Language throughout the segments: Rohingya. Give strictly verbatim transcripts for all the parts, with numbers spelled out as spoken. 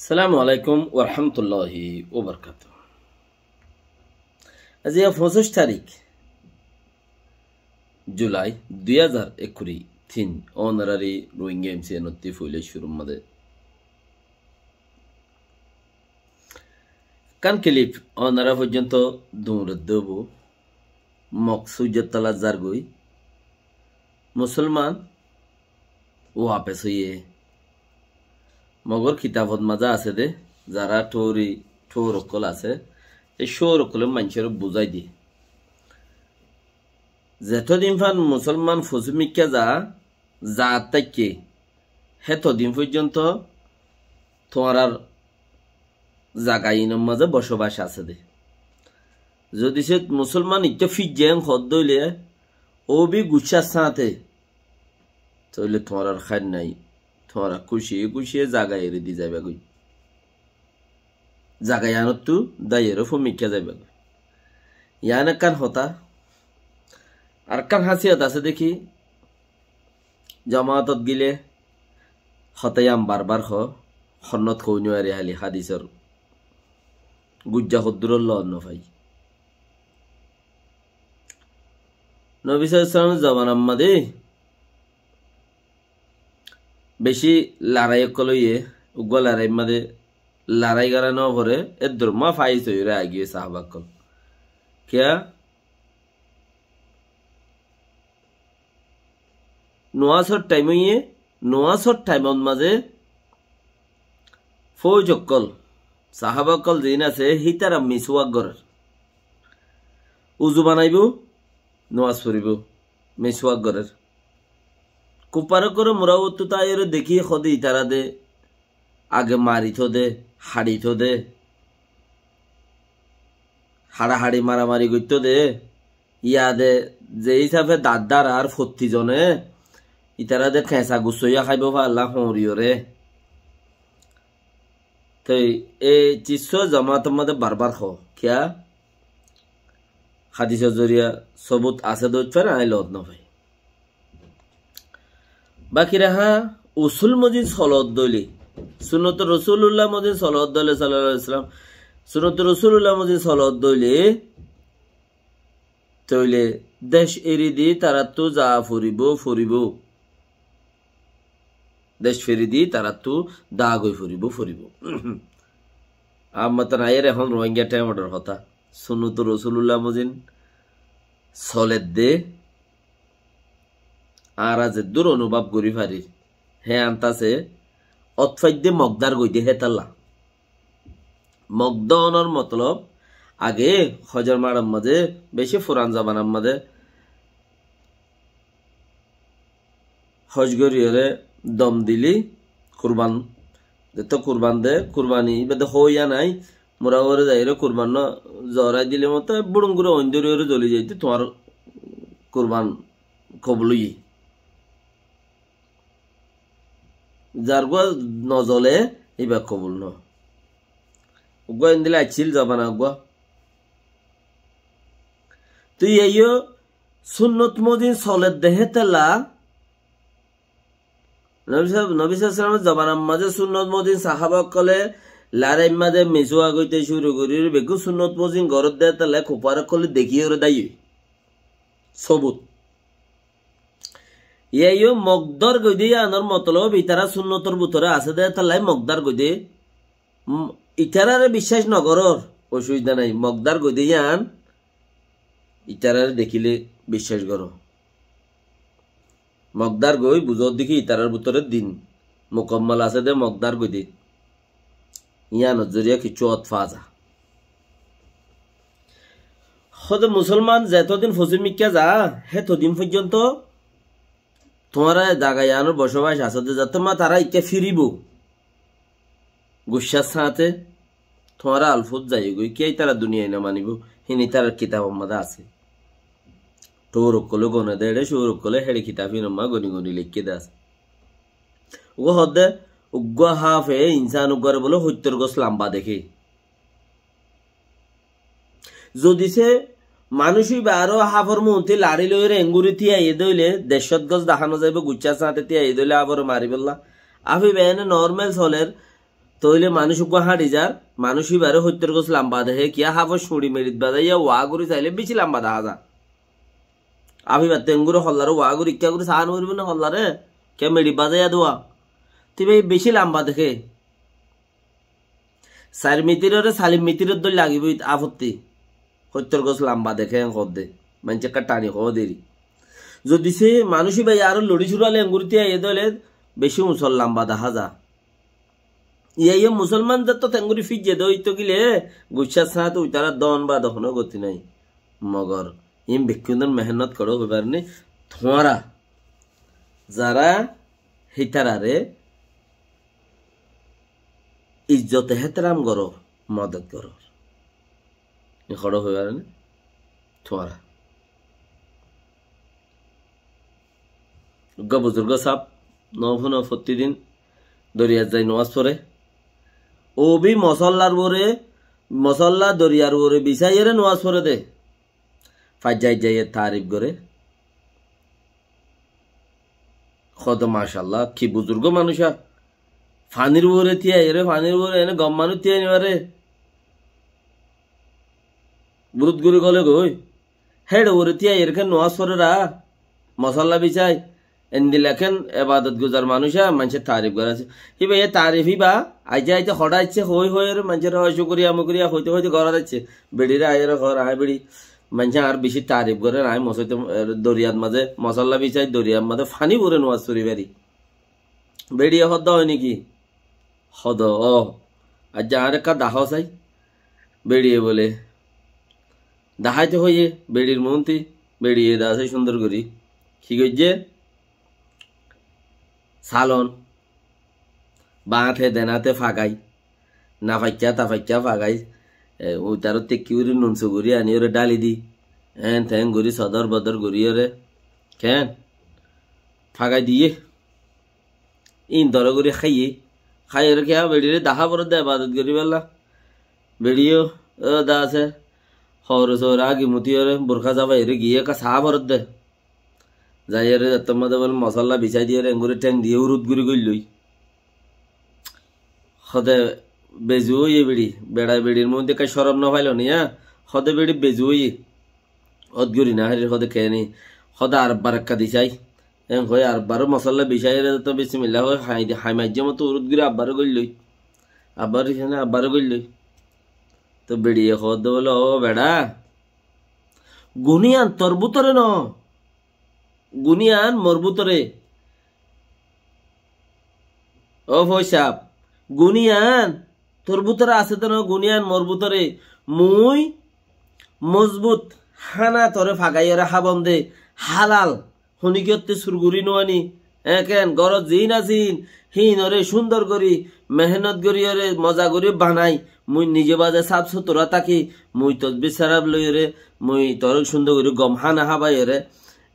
Assalamu alaikum warahmatulláhi wabarakátuhu. Aijja foñsíc tarík Julai dui házar ekkuri tin, onorari Rohingya M C N ottú foila cúrur mazé ekkán kilip onora foijjonto duñredde óibo. Mog suijjor tolat zargói. Musolman wapes óiye. Mogor kitabot mazé asé dé, zará thóri, thór ókkol asé, e thór ókkole maincóre buzái diye. Zetodin fán musolman fosímikká za, zaat táikke, hétodin foijjonto tuáñrar zaga inor mazé bocobac asé dé. Zodi se musolman ittó fijje en hoddé óile, ó bi guccár sáñte, tóile tuáñrar háir nái, tuáñra kúciye kúciye zaga eri di zaiba goi. Zaga yanottú daiyeré fomikká zaiba goi. Yan ekkán hotá. Ar ekkán hásiyot asé dé ki, jamaatot gile hotá yan barbar hoó, honnot hoói nuwari háli hádisor gujja hoddúror loot nofai. Nobi sallallahu alaihi wasallam zobanar mazé beci larai ókkol óiye, uggúa larai mazé larai gorá no fore, eddur ma faiz óiyore aigiyói sahaba ókkol. Kiyá? Nuwasor thaim óiye, nuwasor thaimot mazé fóuj ókkol, sahaba ókkol ziín asé, hítara miswak gorér. Uzu banaibóu, nuwas foribóu, miswak gorér. Kuffar ókkole murawottú táiyore dekí hodé itará de age marito dé, haçito dé, haçahaçi maramari goitto dé, yade ze hísafe daddar ar fottizone itará de keñsa gussoiya háibo falla hoñriyore. Toi e cisso jamaator mazé barbar hoó. Kiyá? Hádisor zoriya sobut asé dé óit fare, añí loot nofai. Baki raha usul mozin solot dóile, sunnote Rosulullah mozin solot dóile, sallallahu alaihi wasallam, sunnote Rosulullah mozin solot dóile, tóile dec eri di tarattú za foribóu, foribóu. Dec feri di tarattú dagoi foribóu, foribóu. Ammá tan ayer ehón Rohingya thaimodor hotá. Sunnote Rosulullah mozin soledde, añára zeddúr onubáb gorí farir, hé antase otfaidde mokdar goidé hétalla. Mokdar onor motolob age hojor maçor mazé beci furan zabanar mazé hoj goriyore dom dili kurban. Zetó kurban de, kurbani ibá de hoiya nai, mura ore zaiyore kurban no zorai dile moto burungure oindoriyore zoli zaite tuáñr kurban kobul óiye. Zargua nozole, ibá kobul no. Uggua endilla accíl zobana uggua. Tui eiyó sunnot mozin soledde hétalla, Nobi sal-, Nobi sallallahu alaihi wasallamor zobanar mazé sunnot mozin sahaba ókkole larair mazé misuwa goite curu gorí beggún sunnot mozin gorédde hétalla kuffar ókkole dekíyore daiyoi. Sobut. Yaiyo mokdar goidé, iyanor motolob itará sunnotor bútore asé dé, hétallai mokdar goidé. Mm, itarare biccác nogorór, osubida nai. Mokdar goidé iyan, itarare dekíle biccác goró. Mokdar goi buzódde ki itarar bútore din mukammal asé dé mokdar goidé. Iyanor zoriya kiccú ot fa za. Hóde musolman zetodin fosímikká za, hétodin foijjonto tuáñra zaga iyanor bocobac asé dé, zetó ma tará ikká firibóu. Guccár sáñte tuáñra alfut zaiyogói, kiyá itará duniyai no manibóu, hín itarár kitabor mazé asé. Tóur ókkole gone dé, eçé cóur ókkole héçe kitab hín omma goni goni leikké dé asé. Uggúa hoódde, uggúa háfe insán uggúare bóle hóittor gos lamba deké. Zodi sé manúic íba aró háfor muúnti laçí loiyóre engúri tíyaiyé dé óile, deccót gos dahá no zaibóu, guccár sáñte tíyaiyé dé óile háfore maribólla. Háf íba ene normal soler, Tóile manúic uggúa háñçi zar, manúic íbaré hoittór gos lamba dehé, kiyá háfo cuñçi meçit bazaiyá wá gorí sailé beci lamba dahá za. Afibattú engori hollaré wá gorí, ikká gorí saá noforibó né hollaré, kiyá meçit bazaiyá dé wá. Te íba beci lamba dehé. Sair mitiroré salim mitiror dóilla lagibói afottí. Hoittór gos lamba dehé en hoódde. Maincé ekká thani hoó deri. Zodi se manúic íba aró loçi cúrale engori tíaiyé dóile beci uñsor lamba dahá za. Iye iye musolman zar tó tengori fijje dé óito gile, guccár sáñte uitará dón ba dé honó goti nái. Mogor iín bekkúnor mehénnot hoçé hoibar ni, tuáñra zará hítararé izzot ehteram goró, modot goró. Iín hoçé hoibar ni, tuáñra. Uggúa buzurgó sáb, no fúno, fottí din doriyat zai nomás foré. Ó bi mosóllar uore, mosólla doriyar uore bisáiyeré nomás foré dé. Faijja ijja iyé taarif goré. Hoó dé macálla, ki buzurgó manúic. Fanir uore tíaiyeré, fanir uore ene gom manúic tíai nofaré. Burút gorí gole goi. Héçe uore tíaiyeré ken nomás foré ra. Mosólla bisái. Endilla ken ebadot guzar manúic, maincé taarif goré asé. Íba e taarif íba, aijja aijja hoçá aiccé, hoi hoi ore maincé re hoi cukuriya mukuriya hoite hoite gorá aiccé. Beçiré aiyeré hoór, añí beçi, maincé añár beci taarif goré, añí mosóit, e, doriyat mazé, mosólla bisái doriyat mazé fani uore nomás fori fari. Beçiye hoó dé ói niki? Hoó dé ó. Aijja añáre ekká dahó sai. Beçiye bóle. Daháito hoiyé, beçir muúntu, beçiye dase cúndor gorí. Ki goijjé? Salon. Baáñte denáte fagai. Nafaikká tafaikká fagai. E, uitaró tekki gorí nun sugorí aníyoré dháli di. Eén teén gorí sodór bodór goríyoré. Keén? Fagai diyé. Íin doró gorí háiye. Háiyoré kiyá beçiré dahá foredde ebadot goríbolla. Beçiyó, ó dase, hoore soore ági mutiyoré, burká zafaiyeré giyé ekká saá foredde. Zaiyeré zettómma de bóle mosólla bisái diyoré, engori théng diyé urut gorí goillói. Hóde bezu óiye beçi, beça beçir muúntu ekká córom nofailo niya, hóde beçi bezu óiye. Ót gorí nahárir hóde keéni, hóde ar ebbar ekká di sai. Eén hoi ar ebbaró mosólla bisáiyeré tó bisimilla hoi hái di, hái maijjé moto urut gorí abbaró goillói. Abbaró goillói. Tó beçiye hoódde bóle, ó beça, guníyan tor bútore no, guníyan mor bútore. Ó foisab, guníyan tor bútore asé dé no, guníyan mor bútore. Mui mozbut hána tore fagaiyóre hábom dé, hálal. Honíkiyottú sur gorí no aní. Eén keén, górot ziín asé híin, híinoré cúndor gorí, mehénnot goríyoré, moza gorí banai. Mui nize baze sáf sutura táki, mui tosbí sáraf loiyóre, mui toré cúndor gorí gom hána hábaiyoré,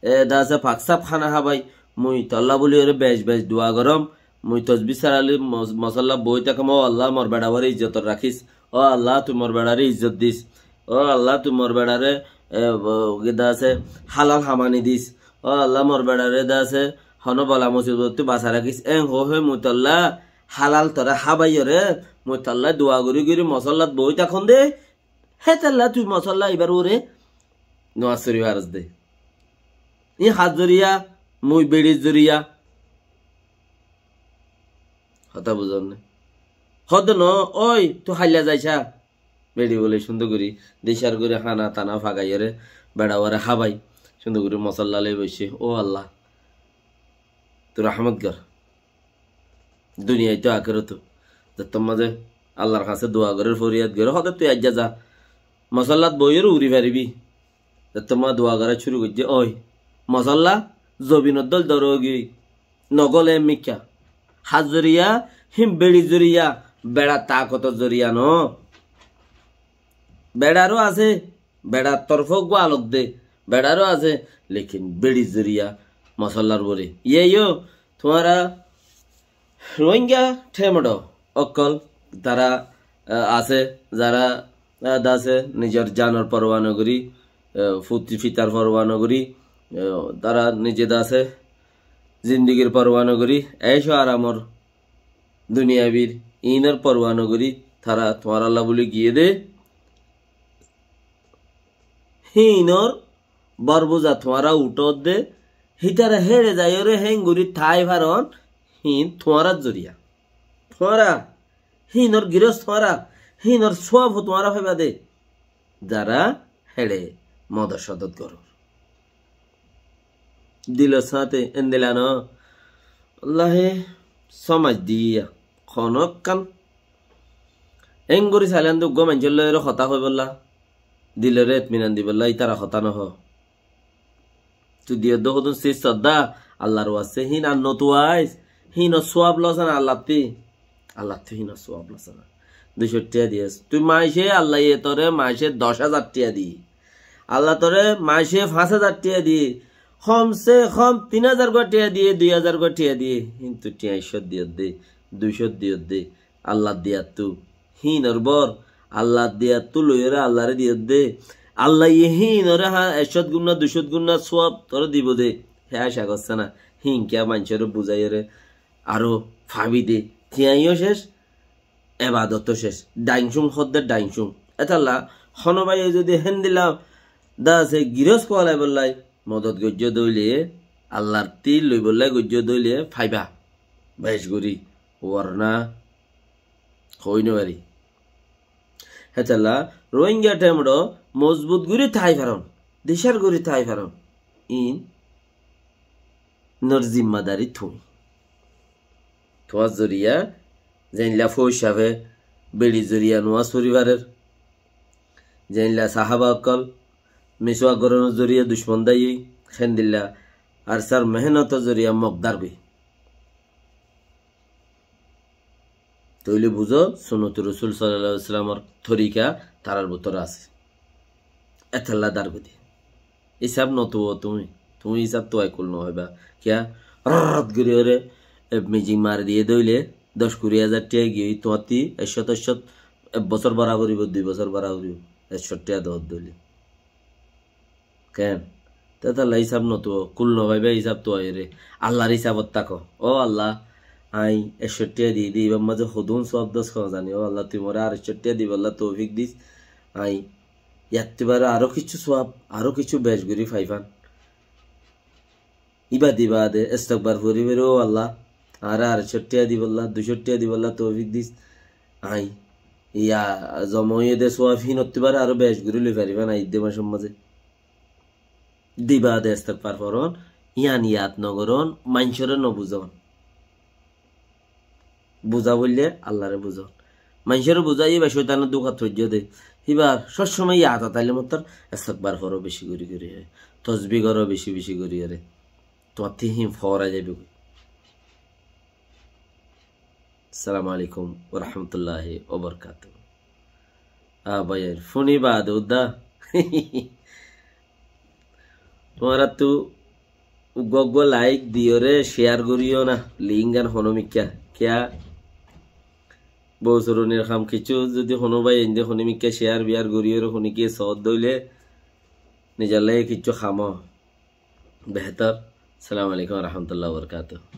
e, dase fak sáf hána hábai, mui tolla bóliyoré bec bec dua goróm, mui tosbí sáraf loi mos-, mosólla boói tákam, ó Allah, mor beçawaré izzotot rakís. Ó Allah, tui mor beçaré izzot dis. Ó Allah, tui mor beçaré, e, o, ki dase, hálal hamani dis. Ó Allah, mor beçaré dase, honó bala musibottú basai rakís. Eén hoi hoi mui tolla hálal tore hábaiyoré, mui tolla dua gorí gorí mosóllat boói tákon dé. Hétolla tui mosólla ibar uore nomás fori faros dé. Iín hár zoriya, mui beçir zoriya. Hotá buzón né? Hóde no, ói, tui háilla zaisá. Beçi bóle cúndor gorí, dicár gorí hána tána fagaiyóre, beçawaré hábai, cúndor gorí mosólla loi boiccé. Ó Allah, tui rahmot gor. Duniyait tó akéroto. Zettómma ze Allar hañsé dua gorér, foriyad gorér, hóde tui aijja za. Mosóllat boiyóre uri faribí. Zettómma dua gorá cúru goijjé, ói. Mosólla zobinor dóil dóra óigiyoi. Nogóle mikká. Hár zoriya, híin beçir zoriya, beçar taakotor zoriya no. Beçaró asé, beçar torfó uggúa alok de, beçaró asé, lekin beçir zoriya mosóllar uore. Iye yó, tuáñra Rohingya thémodho ókkol, tará, ah, asé, zará, ah, dase nizor janor porwa nogorí, ah, futi fitar porwa nogorí, ah, tará nize dase zindigir porwa nogorí, ecó aramor duniyabir Iínor forwa nogorí tará tuáñralla buli giyé dé. Híinor bor buza tuáñra uthódde, hítara héçe zaiyóre héngorí tái faron, híin tuáñrar zoriya. Tuáñra, híinor giros tuáñra, híinor suwab tuáñra faiba de. Zara héçe modot sodot gorór. Dilor sáñte endilla no, Allaye somaj diya, honokkán héngorí sailan de uggwá maincór loi ere hotá hoibolla, dilore etminan dibolla, ítara hotá no ho. Tui diyodde hodún sis sodda, Allar waste híin ar notuwais, híinor suwab losana Allattí. Allattí híinor suwab losana. Duicó thiya diyes. Tui mace Allaye tore mace doc házar thiya diye. Alla tore mace fañs házar thiya diye. Hom se hom tin házar gua thiya diye, dui házar gua thiya diye. Kintu thiya ekcót diyodde, duicót diyodde, Allar diyattú. Híinor bor, Allar diyattú loiyóre Allare diyodde. Allaye híinore ha, ekcót gunna, duicót gunna suwab tore dibo de. Hé aca gossé na. Híin kiyá maincóre buzaiyóre aró fabi de. Thiañyó cec, ebadotó cec. Daingcúm hodde daingcúm. Étalla hono báiye zodi héndilla dase giros kuwalaibollai modot goijjó dóile, Allattí loibollai goijjó dóile faiba. Bec gorí, worna hoi no fari. Hétalla Rohingya temdo mozbut gorí tái faron, dicár gorí tái faron. Iínor zimmadari tuñí. Tuáñr zoriya, zeilla fóuj sabe beçir zoriya nomaz fori farer, zeilla sahaba ókkol miswak goronor zoriya ducmon dái, héndilla ar sar mehenotor zoriya mokdar goi. Tóile buzó, sunnote Rosul sallallahu alaihi wasallamor torika tarar bútore asé. Étalla dar goi de. Isab no tuwo tuñí, tuñí isab tuwai kul no hoiba. Kiyá? Rrrrot gorí ore, e, mijing mari diye dóile, doc kuri házar thiya giyói, tuáñttí ekcót, ekcót, ek bosór bara foribo, dui bosór bara foribo, ekcót thiya dot dóile. Ken? Te talla isab no tuwo, kul no faiba isab tuwaiyóre. Allar isabot táko. Ó Alla, añí ekcót thiya diyí de, ibar mazé hodún suwab dos hon zani. Ó Alla, tui more ar ekcót thiya dibolla toufik dis. Añí yattú bare aró kissú suwab, aró kissú bec gorí faifán. Ibá diba de, estokbar fori fori, ó Alla, añáre ar ekcót thiya dibolla, duicót thiya dibolla toufik dis. Añí iya zoma óiye de suwab híinottú bare aró bec gorí loi faribá na, idde macor mazé. Diba de estokbar foron, yián yad no goron, maincóre no buzon. Buza foille Allaré buzon. Maincóre buza, ibá coitanor dukát foijjó de. Ibá sob somoi yadot aile mottor estokbar foro beci gorí gorí ore. Tosbi goro beci beci gorí ore. Tuáñttí híin fora zaibo goi. Assalamu alaikum wa rahmatullahi wa barakatuhu. A bái, fúni baade uddá. Tuáñrattú uggwá uggwá laik diyóre ciyar goríyo na, link gán honómikká. Kiyá? Bou soronir ham kissú zodi honó bái ainde honómikká ciyar biyar goríyore honókiye soódde óile nizolla kissú ham ó. Behétor. Assalamu alaikum wa rahmatullahi wa barakatuhu.